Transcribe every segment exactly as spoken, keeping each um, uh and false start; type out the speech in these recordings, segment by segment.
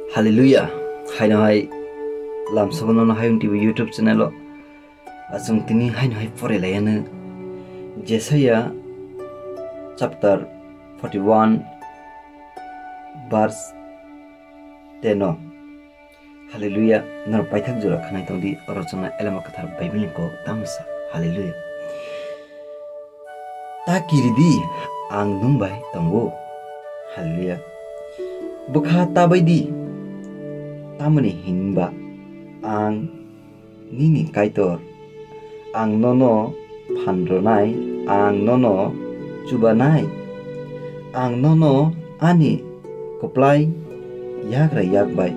Hallelujah. Haino hai lamsogo nono Hayung T V YouTube channel o. Achung tini haino hai pore layano Jesaia chapter forty-one verse ten o. Hallelujah. Norok paithak jora khanai tongdi, oro chwngno Elama Kwthar Bible ni kok tamo sa. Hallelujah. Ta kiridi, ang nwng bai tongo. Hallelujah. Bwkha ta bai di, tamoni hinba ang nini Kaitor, ang nono phan rwnai, ang nono chubanai, ang nono ani kwplai yagra yak bai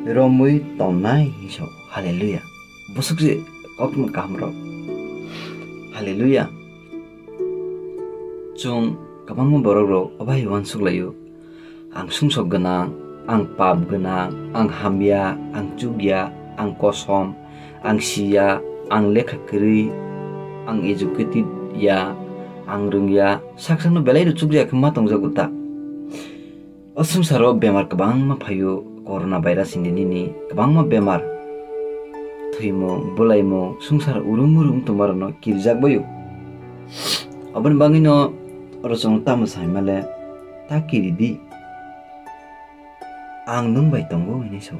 romwi tonnai hinwi sao. Hallelujah. Bwswk se koktwma kaham rok. Hallelujah. Chwng kwbangma borok rok obo hai uansuk laio. Ang sumsok gwnang, ang pap gwnang, ang hamya, ang chukya, ang kosom, ang siya, ang lekha kwrwi, ang educated ya, ang rwngya, sak sakno belai rw chukya khe ma tongjago ta. O swngcharo bemar kwbangma phaio, corona virus hinwi nini kwbangma bemar, thwimung, bwlaimung, swngchar urum urum tongmarokno kirijak baio. Oboni bagwino oro chwng tamo saimale, ta kiridi, ang nwng bai tongo hinwi sao.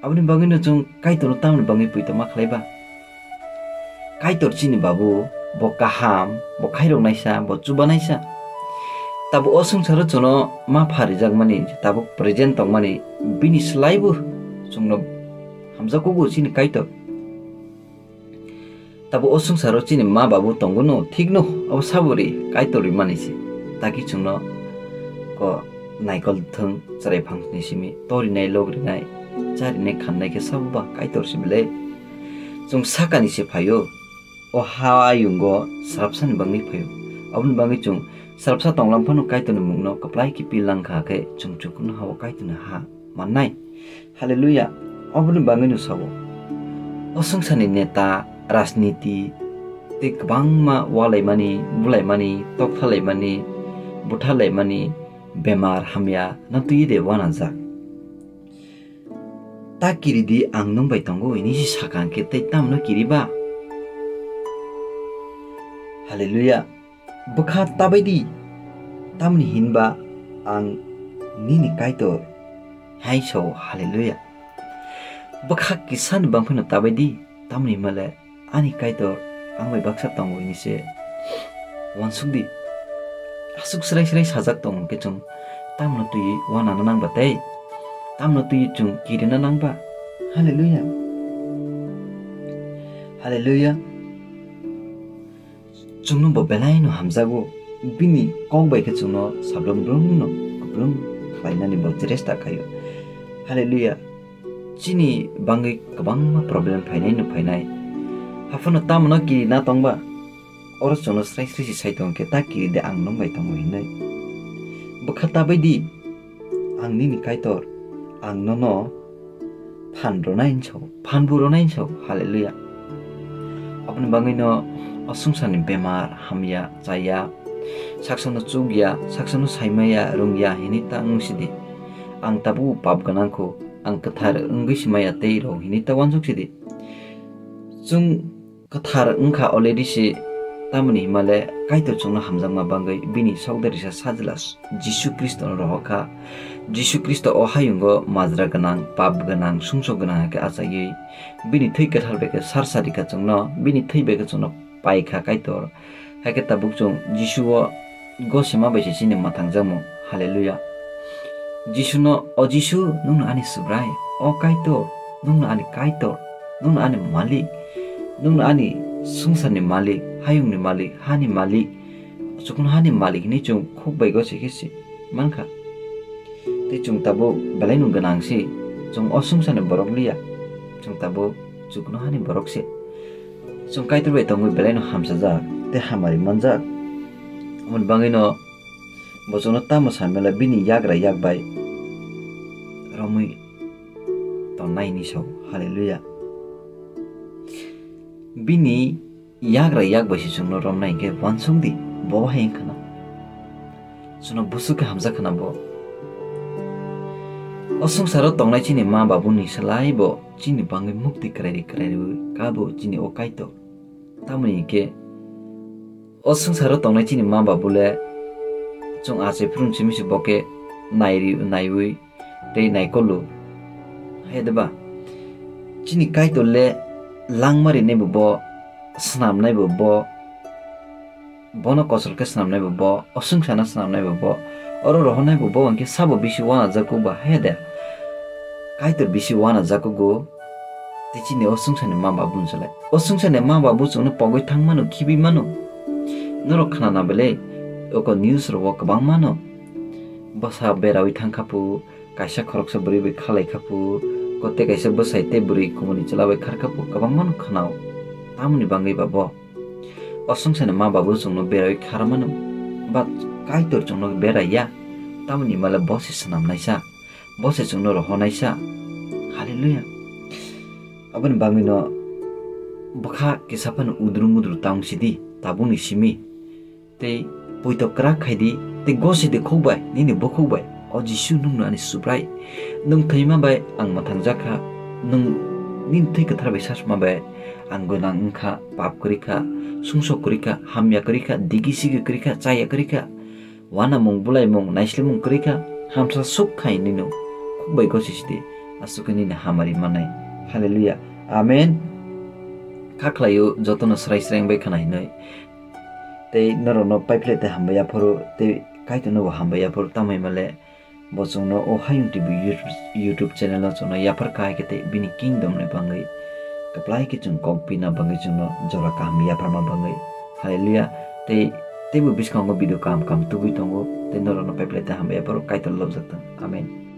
Aboni bagwino chwng Kaitorno tamoni bagwi poito ma khlai ba? Kaitor chini babu, bo kaham, bo khairoknaisa, bo chubanaisa. Tabuk o swngcharo chwngno ma pharijakmani, tabuk present tongmani, bini slaibo chwngno hamjakgo chini Kaitor. Tabuk o swngcharo chini ma babu tongo no, thik no, abo sabo ri, Kaitor rimani se. Taki chwngno ko naikol thwng, chwrai phang ni simi, torinai, logrinai, charinai, khannai khe sabo ba Kaitor se belai. Chwng sakani se phaio, o hayungo srapsani bagwi phaio. Aboni bagwi chwng srapsa tonglam phano Kaitorni mungno kwplai khe pil lang kha khe, chwng chukurno ha-o Kaitorni ha mannai. Hallelujah. Oboni bagwino sao. O swngcharni neta, rajniti, tei kwbangma walaimani, bulaimani, tokthalaimani, buthalaimani, bemar, hamya, no twi de wanajak. Ta kiridi, ang nwng bai tongo, hini si sakha hwnkhe tei tamno kiriba? Hallelujah. Bwkha ta bai di, tamni hinba ang nini Kaitor, hai sao. Hallelujah. Bwkha kisani bangphano ta bai di, tamni hinmale ani Kaitor ang bai baksa tongo hini se uansuk di. Aswk srai srai sajak tongo hwnkhe chwng tamno twi wanana nangba tei tamno twi chwng kirina nangba? Hallelujah. Hallelujah. Chwngno bo belaino hamjago, bini kok bai khe chwngno sablum blumno kupulung khlainani bo cheresta khaio. Hallelujah. Chini bangwi kwbangma problem phainai no phainai. Haphano tamno kirina tongba? Oro chwngno srai srai se sai tongo khe, ta kiri de, ang nwng bai tongo hinwi. Bwkha ta bai di, ang nini Kaitor, ang nono phan rwnai hinwi sao, phan bu rwnai hinwi sao. Hallelujah. Aboni bagwino o swngcharni bemar, hamya, chaya, saksono chukya, saksono saimaya, rwngya hinwi ta wng sidi. Ang tabuk pap gwnang kho, ang kwthar wngwi si maya tei rw hinwi ta uansuk sidi. Chwng kwthar wngkha already se, tamoni himale Kaitor chwngno hamjakma bangwi bini sokdarisa sajla Jisu Khristono rohor kha. Jisu Khristo o hayungo majra gwnang, pap gwnang, sumsok gwnang hai khe achaiwi bini thwi kwthar bai khe sar sari kha chwngno, bini thwi bai khe chwngno pai kha Kaitor. Hai khe tabuk chwng Jisu o gosima bai se chini mwthangjakmung. Hallelujah. Jisuno, "O Jisu, nwngno ani Subrai, o Kaitor, nwngno ani Kaitor, nwngno ani Malik, nwngno ani swngcharni Malik, hayungni Malik, hani Malik, chuknohani Malik," hinwi chwng khuk bai gosi khe se mankha. Tei chwng tabuk belaino gwnang se, chwng o swngcharni borok liya, chwng tabuk chuknohani borok se. Chwng Kaitor bai tongwi belaino hamsajak tei hamari manjak. Aboni bagwino bo chwngno tamo sa mela bini yagra yak bai romwi tonnai hinwi sao. Hallelujah. Bini yagra yak bai se chwngno romnai hinkhe uansuk di, bo hai wngkhana. Chwngno bwswk khe hamjak khna bo. O swngcharo tongnai chini ma babuni slai bo chini bangwi mukti kwrairi kwrairiwi kabo chini o Kaitor. Tamoni hinkhe o swngcharo tongnai chini ma babule chwng achai phuru simi se bo khe nairi naiwi tei naikolo. Hai de ba? Chini Kaitor le langma rinai bo bo, swnamnai bo bo, bono kosol khe swnamnai bo bo, o swngchano swnamnai bo bo, oro rohornai bo bo, hinkhe sabo bisi uanajago ba hai de? Kaitor bisi uanajago go, tei chini o swngchani ma babu hwnsalai. O swngchani ma babu chwngno pogwi thang mano, khibi mano. Norok khnana belai oko news rogo kwbang mano. Bwsa berawi thang kha phu, kaisa khoroksa bwrwi bai khalai kha phu, ko tei kaisa bwsai tei bwrwi kumuni chwla bai khar kha phu, kwbangma no khnao. Tamoni bangwi ba bo o swngchani ma babu chwngno berawi khar mano, ba Kaitor chwngno berai ya, tamoni hwnmale bo se swnamnaisa, bo se chwngno rohonaisa. Hallelujah. Aboni bangwino bwkha kisa phano udru mudru tang sidi tabukni simi. Tei poito kwrak khai di, tei gosi di khuk bai, nini bukhuk bai, "O Jisu, nwng no ani Subrai. Nwng thwima bai ang mwthang jak kha. Nwng nini thwi kwthar bai sasma bai ang gwnang wng kha, pap kwrwi kha, sumsok kwrwi kha, hamya kwrwi kha, digi sigi kwrwi kha, chaya kwrwi kha, uanamung, bulaimung, naislimung kwrwi kha, hamsa suk khai nini khuk bai gosi sidi, aswk khe nini hamari manai." Hallelujah. Amen. Kha khlaio jotono srai srai wngbai khna hinwi. Tei norokno paiphlai tei hambai yapharo, tei Kaitorno bo hambai yapharo, tamo hwnmale bo chwngno o Hayung T V YouTube, YouTube channel o chwngno yaphar kha, hai khe tei bini kingdom ni bangwi kwplai khe chwng kok pina bangwi chwngno jora kaham yapharma bangwi. Hallelujah. Tei teibo bwskango video kaham kaham tubui tongo, tei norokno paiphlai tei hambai yapharo, Kaitor lobjak thang. Amen.